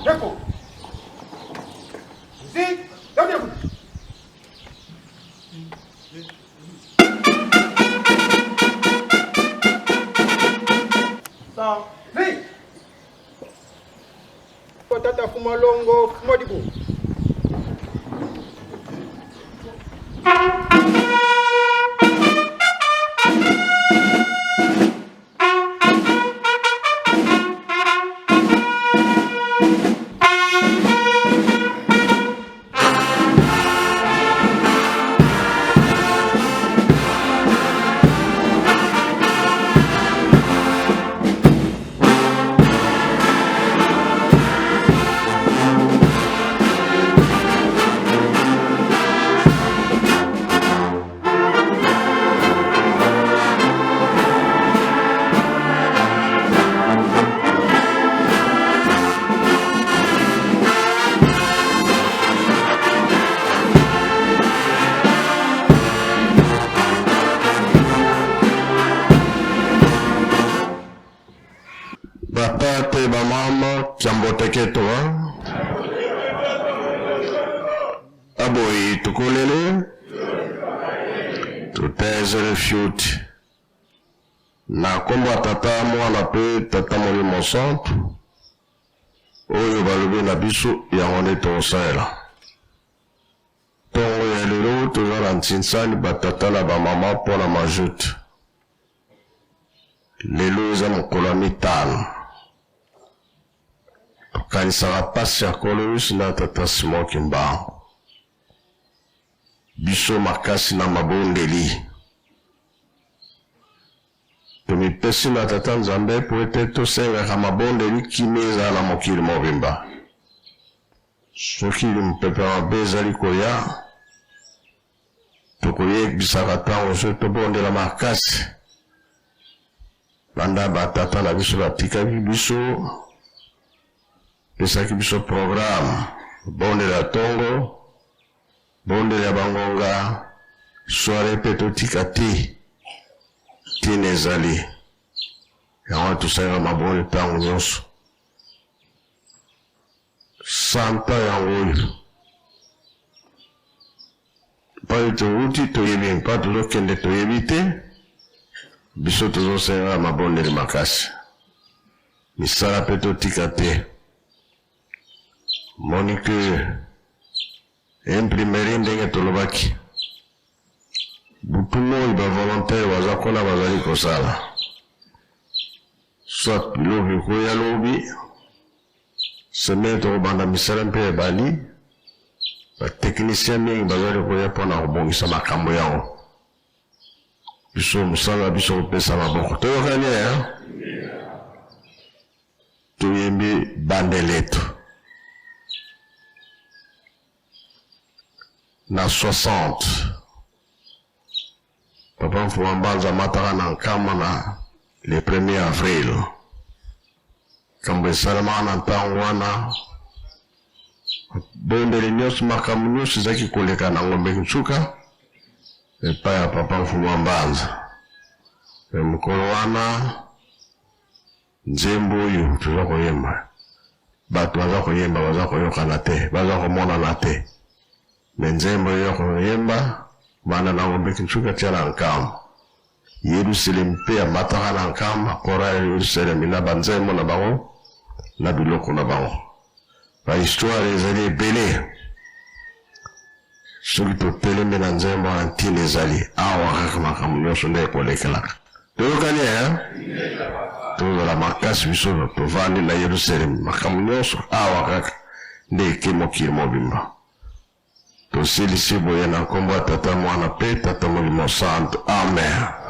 Yeko. Musique, debout. Tata Fuma Longo, Fuma Dibu. Batate bamama kiamboteketo aboyi tukolele tutezele fyuti na nkombo ya Tata, Mwana mpe Tata Molimo Santu, oyo balobi na biso yango nde tokosalela. Ntongo ya lelo toza na ntinsani batata na bamama mpo na majute. Lelo eza mokolo ya mitano. Tokanisaka mpasi ya Nkolo Yesu na Tata Simon Kimbangu. Biso makasi na mabondeli. Tomipesi na Tata Nzambe mpo ete tosengaka mabondeli kimia ezala na mokili mobimba. Soki mopepe mabe ezali koya, tokoyebisaka ntango soki tobondela makasi. Banda batata na biso batikaki biso, pesaki biso programme bondela tongo, bondela ya bangonga, soiree mpe totika te. Ntina ezali yango wana tosalaka mabondeli ntango nyonso. Santa yango oyo mpai towuti toyebi, mpa tozokende toyebi te. Biso tozosenga mabondeli makasi, misala mpe totika te. Moni ke imprimerie ndenge tolobaki butu moi ba volontaire baza kuna bazali kosala soit biloko ekoya lobi semaine tokobanda misala mpe ebandi batechnicien mingi bazali koya mpona kobongisa makambo yango biso mosala biso kopesa maboko toyokani eh? Toyembi bandeletu na 60 Papa Mfuma Mbanza amataka na Nkama na le 1er avril. Likambo esalemaka na ntango wana, bondeli nyonso, makambo nyonso ezalaki koleka na Ngombe Nsuka epai ya Papa Mfuma Mbanza. Me mokolo wana Nzembo oyo toza koyemba, bato baza koyemba baza koyokana te, baza komonana te. Me nzembo oyo ya koyemba banda na ngombe kinsuka tia na nkamba. Yerusalemi mpe amataka na nkamba, korale Yerusalemi na banzembo na bango na biloko na bango. Ba histoire ezali ebele. Soki totelemi na nzembo wana ntina ezali awa kaka makambo nyonso nde ekolekelaka. Toyokani eh? Tozala makasi biso tovandi na Yerusalemi, makambo nyonso awa kaka nde eke mokili mobimba. Tosilisi boye na nkombo ya Tata, Mwana mpe Tata Molimo Santu. Amen.